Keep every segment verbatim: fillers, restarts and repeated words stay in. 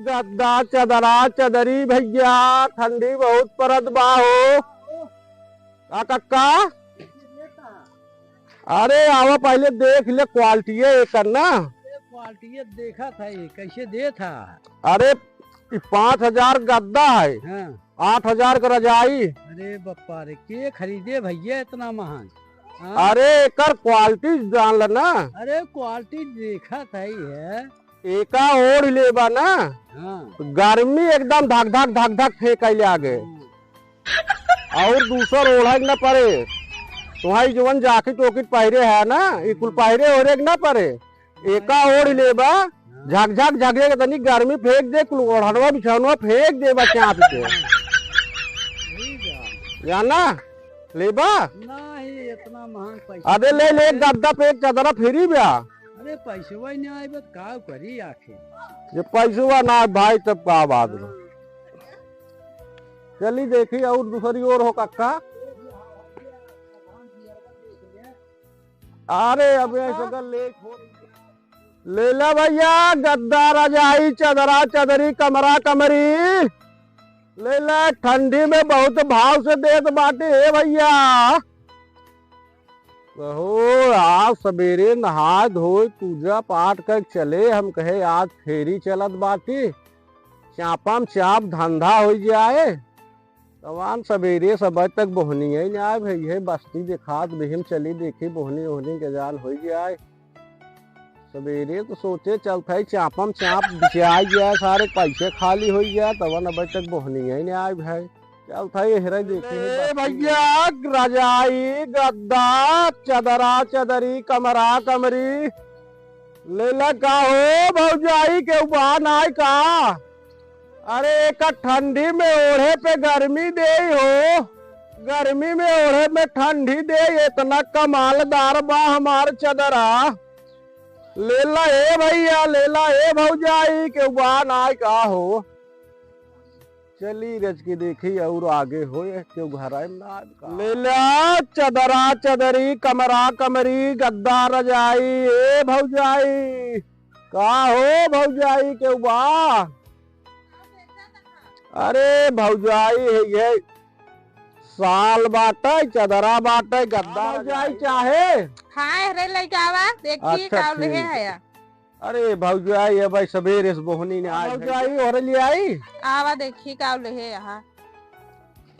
गद्दा, चदरा, चदरी भइया, ठंडी बहुत परत बा हो। का कक्का? अरे आवा पहिले देख ले quality एकर ना। अरे quality देखत है, कैसे देत है? अरे ई पाँच हजार गद्दा है, हाँ। आठ हजार का रजाई। अरे बप्पा रे, के खरीदे भइया इतना महंग? हाँ। अरे एकर quality जान ल ना। अरे quality देखत है, है। एका ओढ़ लेबा ना, हाँ। गर्मी एकदम धक धक धक धक फेंकैले आगे। हाँ। और दूसर ओढ़े के ना पड़े। तुम्हारी जवन jacket वोकेट पहिरे है ना, ई कुल पहिरे ओढ़े के ना पड़े। एका ओढ़ लेबा, हाँ। झक झक झक झक तनी गर्मी फेंक दे, कुल ओढ़नवा बिछौनवा फेंक देबा चाप के। सही बात। जाना लेबा? नहीं, इतना महंग पैसा अबे ले ले, नहीं। गद्दा पे एक चदरा फ्री बा। अरे पैसवा ही नहीं आइबे तो का करी आखिर? जे पैसवा ना आए भाई, तब का बात बा? हाँ। चली देखी और दूसरी ओर हो कक्का। अरे अबे हाँ। सगल लेट हो। लेला भइया, गद्दा रजाई चदरा चदरी कमरा कमरी। लेला, ठंडी में बहुत भाव से देत बाटे हे भइया। कहो, आज सबेरे नहाय धोय, पूजा पाठ कर चले, हम कहे आज फेरी चलत बाटी, चापम चाप धंधा होइ जाए। तवान सबेरे से अबे तक बोहनी ही ना आए भइया, बस्ती देखात बिहिम चली देखी बोहनी ओहनी के जान होइ जाए। सबेरे तो सोचे चलत है चापम चाप बिचाई जाए, सारे पैसे खाली होइ जाए, तवन अबे तक बोहनी ही ना आए भाई। चलत है हेरे देखी ए भइया, रजाई, गद्दा, चदरा, चदरी, कमरा, कमरी। लेला का हो भौजाई, केहू बा नाय का? अरे एक ठंडी में ओढ़े पे गर्मी देई हो, गर्मी में ओढ़े में ठंडी देई, इतना कमालदार बा हमार चदरा। लेला ए भइया, लेला ए भौजाई, केहू बा नाय का हो? चली रच के देखी और आगे होए, केहू घर आए ना आए का। लेला चदरा चदरी, कमरा कमरी, गद्दा रजाई, ए भौजाई, का हो भौजाई, केहू बा? अरे भौजाई है ये, साल बाटे, चदरा बाटे, गद्दा हाँ, भौजाई रजाई। चाहे? हाँ, अरे लइका आवा, देखी अच्छा, का लेहे ठीक। है। अरे भौजाई, ए भाई सबेरे से बोहनी ना आए भौजाई, ओहरे ले आई? आवा देखी का लेहे यहाँ।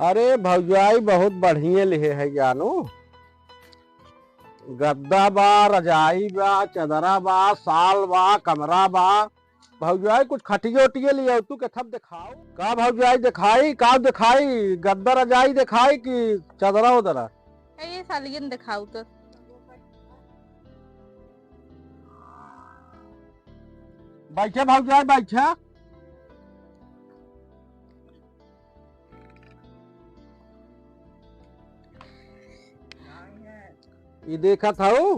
अरे भौजाई, बहुत बढ़िया लेहे है जानू। गद्दा बा, रजाई बा, चदरा बा, साल बा, कमरा बा। भौजाई, कुछ खटिया उटिया ले आउ, तू के थप देखाओ। का भौजाई देखाई, का देखाई? गद्दा रजाई देखाई कि चदरा उदरा? ए, ये सालियन देखाओ तो। बैठे भौजाई, बैठे। ई देखत हऊ?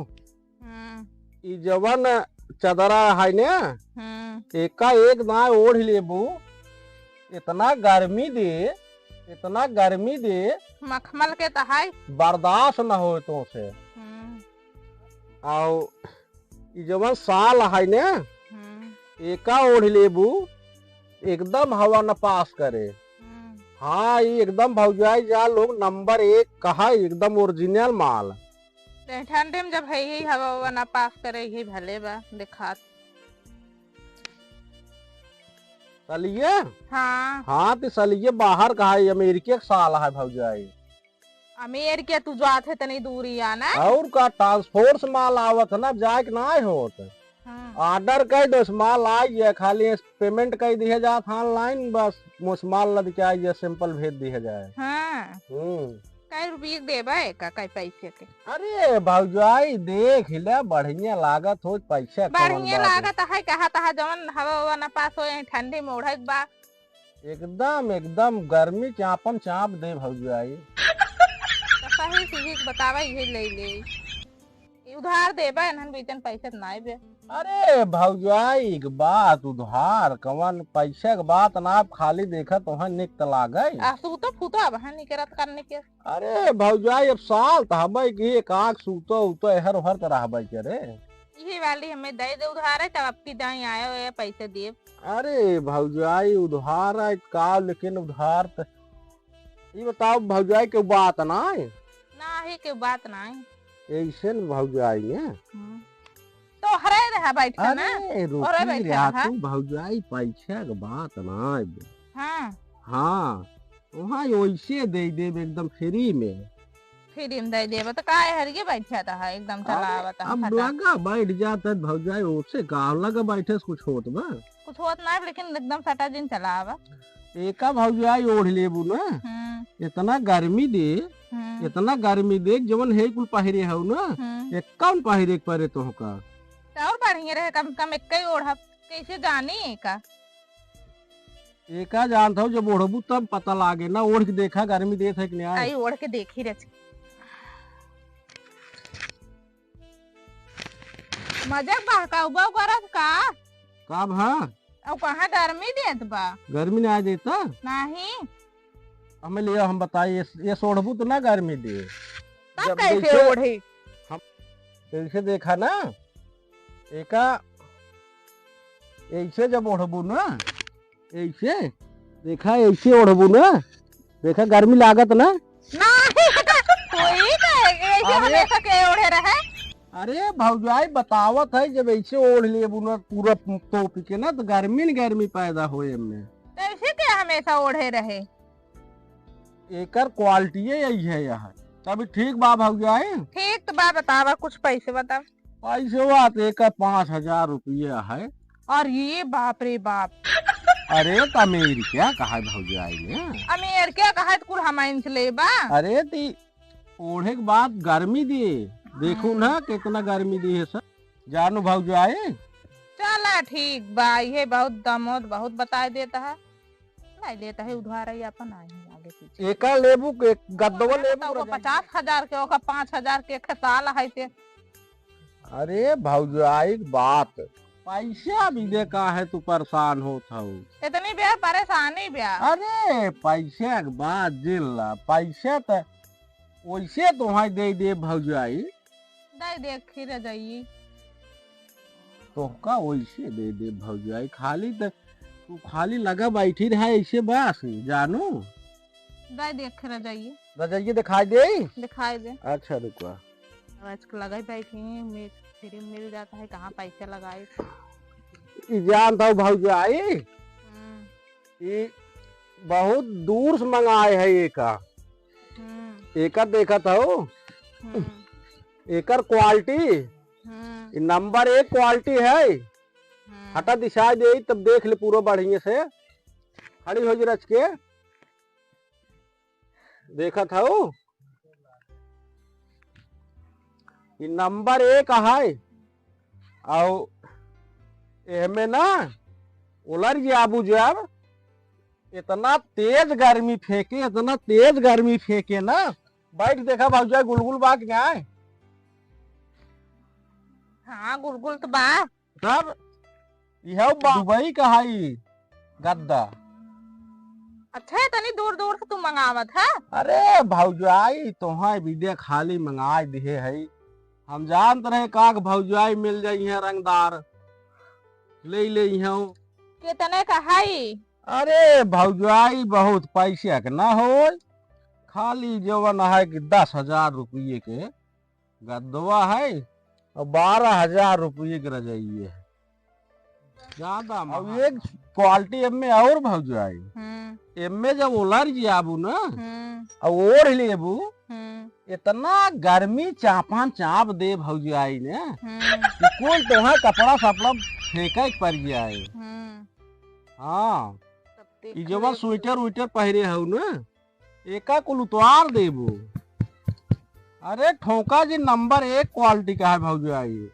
हम्म। ई जवन चदरा है ने, हम्म। एका एक दाएं ओढ़ लेबू, इतना गर्मी दे, इतना गर्मी दे, मखमल के त है। बर्दाश्त न होए तोसे। हम्म। आओ, ई जवन साल है ने, हम्म। एका ओढ़ लेबू, एकदम हवा न पास करे। हम्म। हाँ, ई एकदम भौजाई जा लोग नंबर एक कहा, एकदम original माल। ते ठंडी में जब है ही हवा उवा ना पास करे, यही भले बा देखात। सलिए? हाँ। हाँ, तो सलिए बाहर कहा है, अमेरिके के साल है भौजाई। अमेरिके तू जात है तनी दूरी आना। और का, transport से माल आवत है ना, जाए के ना होत। हाँ। Order कर दो, माल आ गया, खाली payment कर दिया जात online, बस मुस माल लद के आ गया, sample भेज दिया जाए। हाँ। हम्म। कै रुपये देबा एका, कै पैसे के? अरे भौजाई, देख ले, बढ़िया लागत हो, पैसा कौन बढ़िया बात है? लागत है, कहा तहा जवन हवा उवा न पास हो, यहीं ठंडी में ओढ़े के बा। एकदम, एकदम गर्मी चापम चाप दे भौजाई। तो सही सही बतावा, इहे ले ले। ई उधार देबा, इन्हन बीचन पैसे त नाई बे। अरे भौजाई, एक बात, उधार कवन, पैसे के बात ना, आप खाली देखत वहाँ निक त लागे। आ, सूतो फूतो अब है निकरत करने के। अरे भौजाई, अब साल त हबे कि एक आग सूतो उतो एहर ओहर त रहबे करे। इही वाली हमें दइ दे उधार है, तब अबकी दाईं आयो है पैसे देब। अरे भौजाई, उधार है का, लेकिन उधार त, ई बताओ भौजाई, के बात ना है? नाही, के बात नाही। ऐसे न भौजाई है। हम्म। तोहरे रहा बैठा ना। अरे रुकी रहा तू भौजाई, पैसा के बात ना है। हाँ। हाँ, वहाँ वैसे दे देब एकदम free में। Free में दे देब, तो काहे हरिये बैठा रहा, एकदम चलावत अब लगा बैठ जात है भौजाई, ओसे का लगा बैठे से कुछ होत बा? कुछ होत ना, लेकिन एकदम सटा जिन चलावा। एका भौजाई ओढ़ लेबू ना, हम्म। इतना गर्मी दे, हम्म। इतना गर्मी दे, जवन है कुल पहिरे हऊ ना, हम्म। एक कौन पहिरे के परे तोहका? तो और बढ़िया रहे, कम से कम एक ही ओढ़ब, कैसे जानी एका? एका जानत हऊ, जब ओढ़बू तब पता लागे ना, ओढ़ के देखा गर्मी देत है कि नहीं। आई ओढ़ के देखी रच। मजाक बा का, उबा करब का? का भा? अब कहाँ गर्मी देत बा? गर्मी ना देता? नहीं। हमें लिया, हम बताई, ये, ये सोढ़बू तो ना गर्मी दे। तब जब कैसे जैसे ओढ़ी? हम ऐसे देखा ना, एका ऐसे जब ओढ़बू ना, ऐसे, देखा, ऐसे ओढ़बू ना, देखा, गर्मी लागत ना? नहीं, कोई का ऐसे अरे। हमेशा के ओढ़े रहे? अरे भौजाई, बतावत है, जब ऐसे ओढ़ लेबू ना पूरा टोपी के ना, तो गर्मी न गर्मी पैदा होए एमे। तो ऐसे के हमेशा ओढ़े रहे? एकर quality यही है, यह। तब ठीक बा भौजाई? ठीक तो बा, बतावा, कुछ पैसे बतावा। पैसवा तो एकर पाँच हजार रुपया है। अरे बाप रे बाप। अरे त अमीर क्या कहा भौजाई ने? अमीर क्या कहा, कुल हमाइन से लेबा? अरे ती ओढ़े के बाद गर्मी दिए, देखू हम्म। ना कितना गर्मी दिए सर, जानू भौजाई। चला ठीक बा, ये बहुत दमोद बहुत बताए देता है, लाई लेता है उधार ही अपन आई आगे पीछे। एका लेबू के गद्दवा लेबू तो वो रजाई। पचास हजार के, ओका पाँच हजार के, एक साल है ते। अरे भौजाई के बात, पैसा भी दे काहे तू परेशान होत हऊ? इतनी बेर परेशानी ब्या। अरे पैसा के बात जिल्ला, पैसा त वैसे तोहाई दे दे भौजाई। दे दे खीर जाइए। तोहका वैसे दे दे भौजाई, खाली त तू खाली लगा बैठी रहा ऐसे बस जानू। दे दे खीर जाइए। रजाइए दिखाई दे? दिखाई दे। अच्छा रुकवा। आजकल लगा ही बैठी हैं, मैं फ्री मिल जाता है, कहाँ पैसा लगाए। ई जानत हऊ भौजाई, हम्म। ई बहुत दूर से मंगाए है एका। हम्म। एका देखत हऊ, हम्म। एकर quality, हम्म। ई number एक quality है। हम्म। हटा दिखाई दे, तब देख ले पूरा बढ़िया से। खड़ी हो जा रच के। देखत हऊ, ई number एक है। अउ एहमे ना ओलर जे आबू जब, इतना तेज गर्मी फेंके, इतना तेज गर्मी फेंके ना। बैठ देखा भौजाई, गुलगुल बा कि नाय? हाँ, गुलगुल तो बा। तब इहउ बा-, दुबई का हई गद्दा। अच्छा है, तनी दूर दूर से तू मंगावत है। अरे भौजाई, तोहाई बिदे खाली मंगाई दिहे हई। हम जानत रहे काक भौजाई मिल जाई है रंगदार, ले ले इहउ। कितने का हई? अरे भौजाई, बहुत पैसे के ना होई, खाली जवन है कि दस हजार रुपये के गद्दवा है और बारह हजार रुपये के रजाइए है। ज्यादा अब महंगा। एक quality एमे और भौजाई, हम्म। एमे जब ओलर जी आबू ना, हम्म। और ओढ़ लेबू, हम्म। इतना गर्मी चापन चाप दे भौजाई ने, हम्म। कि कुल तोहार कपड़ा सपड़ा फेंके के पड़ जाए। हम्म। हाँ, तब देख ई जवन लेबू। स्वेटर उइटर पहिरे हऊ ना, एका कुल उतार देबो। अरे ठोका जी, number एक quality का है भौजाई।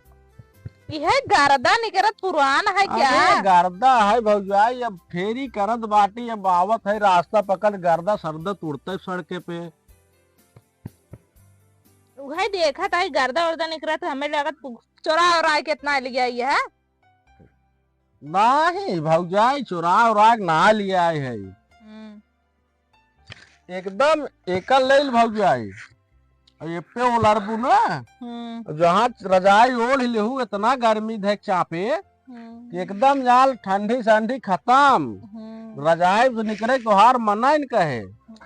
इहे गर्दा निकरत पुरान है क्या? अरे गर्दा है भौजाई, अब फेरी करत बाटी, अब आवत है रास्ता पकड़ गर्दा सरदा तुड़ते सड़के पे। उहे देखत है गर्दा उर्दा निकरत, हमें लगत पु-, चोरा उरा के इतना ले आई है। नाही भौजाई, चोरा उरा के ना ले आए है। हम्म। एकदम एकल लेल भौजाई। अब ये पे ओलरबू ना, हम्म। जहाँ रजाई ओढ़ लेहू, इतना गर्मी धै चापे हम्म। कि एकदम जाल ठंडी संडी खत्म। हम्म। रजाई से निकरे तोहार मना ही न कहे।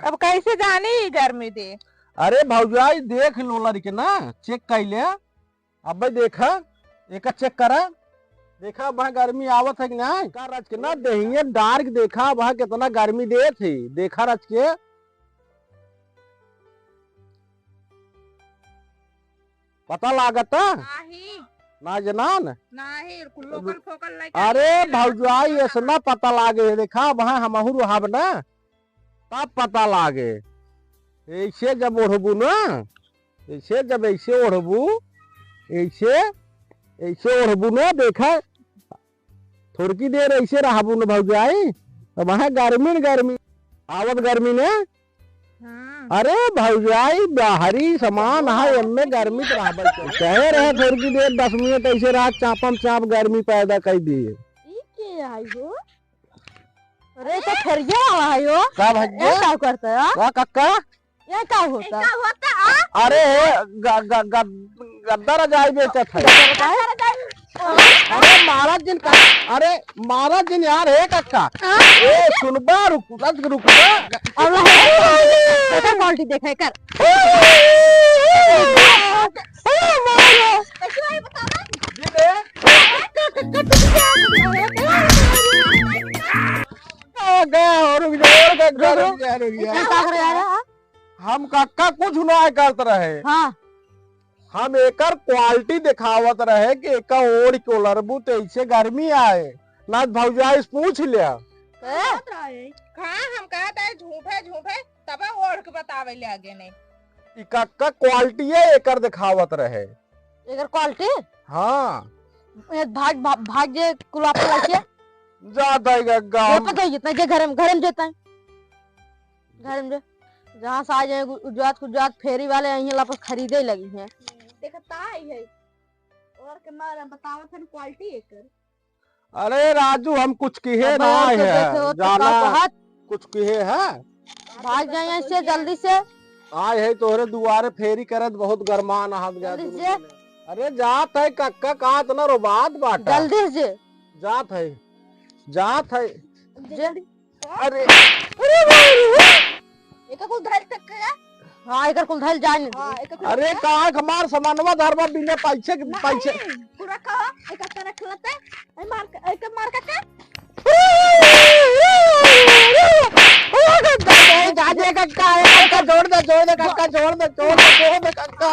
अब कैसे जानी ई गर्मी दे? अरे भौजाई, देख लो लड़के ना, चेक कर ले। अबे देखा, एका चेक करा। देखा, वहाँ गर्मी आवत है कि ना? का रच के ना देहिए डार्क देखा, वहाँ कितना गर्मी देत है। देखा रच के। पता लागता? नाही। ना जनान? नाही, कुल लोकल फोकल लइके अरे आइके भौजाई, लगा ऐसना पता लागे है, देखा, वहाँ हमहू रहब ना, तब पता लागे। ऐसे जब ओढ़बू ना, ऐसे जब ऐसे ओढ़बू, ऐसे, ऐसे ओढ़बू ना, देखा, थोड़की देर ऐसे रहबू ना भौजाई, तो वहाँ गर्मी न गर्मी, आवत गर्मी ने। हाँ। अरे भौजाई, बाहरी सामान है, एमे गर्मी तो रहबे करे। कहे रहे थोड़की देर, दस मिनट ऐसे रहा, चापम चाप गर्मी पैदा कर दिए। ई के आई हो? अरे, तो फेरिया वाला है यो। का भैया? ये का करता है? का कक्का? ये का होता? ये का होता, आ? अरे, ग-, ग-, ग-, गद्दा रजाई बेचत है। गद्दा रजाई? अरे, महाराज जिन का, अरे, महाराज जिन यार, हे कक्का। हाँ? ए, सुनबा, रुक, रुक, रुकबा। अब एकर क्वालिटी देखा, एकर। कैसे भाई बतावा? जी दे। का, का, रुक जा, रुक जा, रुक जा, रुक जा। ये का कर रहा है? हम कक्का कुछ ना करत रहे। हाँ। हम एकर क्वालिटी दिखावत रहे कि एका ओढ़ के ओलरबू तो ऐसे गर्मी आए। ना भौजाई से पूछ लिया। कहत रहे। हाँ, हम कहत है झूठे, झूठे, तबे ओढ़ के बतावे ले आगे नहीं। ई कक्का क्वालिटी है, एकर दिखावत रहे। एकर क्वालिटी? हाँ। ए, भाग, भा-, भाग जे कुलापा लगे। जात है गग्गा। ये पता है जितना जे घर में, घर में जेता है। घर में जे, जहाँ से आ जाए गु-, गुजरात, गुजरात फेरी वाले यहीं लापस खरीदे लगी हैं। देखता ही है। और के मारा बतावत है क्वालिटी एकर। अरे राजू, हम कुछ किहे अब ना और आए तो हैं, देखे हो तो जाना का कहत? कुछ किहे है? भाग जाए यहाँ से जल्दी से। आए है तोहरे दुआरे फेरी करत, बहुत गरमान हाथ गया जल्दी दुनू से। जने। अरे जात है कक्का, का इतना रोबात बाटा? जल्दी से। जात है, जात है। जल्दी। अरे, अरे बाप रे। एका कुल धइल तक के? हाँ, एकर कुल धइल जाए नहीं हाँ, दे। एका कुल अरे, धइल। कहाँ के हमार सामानवा धरवा बिना पैसे के, नहीं, पैसे। पूरा कहो, एका तरह खिलते, ए मार, एका मार का का? ए, जा, जा, कक्का, ए, कक्का, छोड़ दे, छोड़ दे, कक्का, छोड़ दे, छोड़ दे, छोड़ दे, कक्का।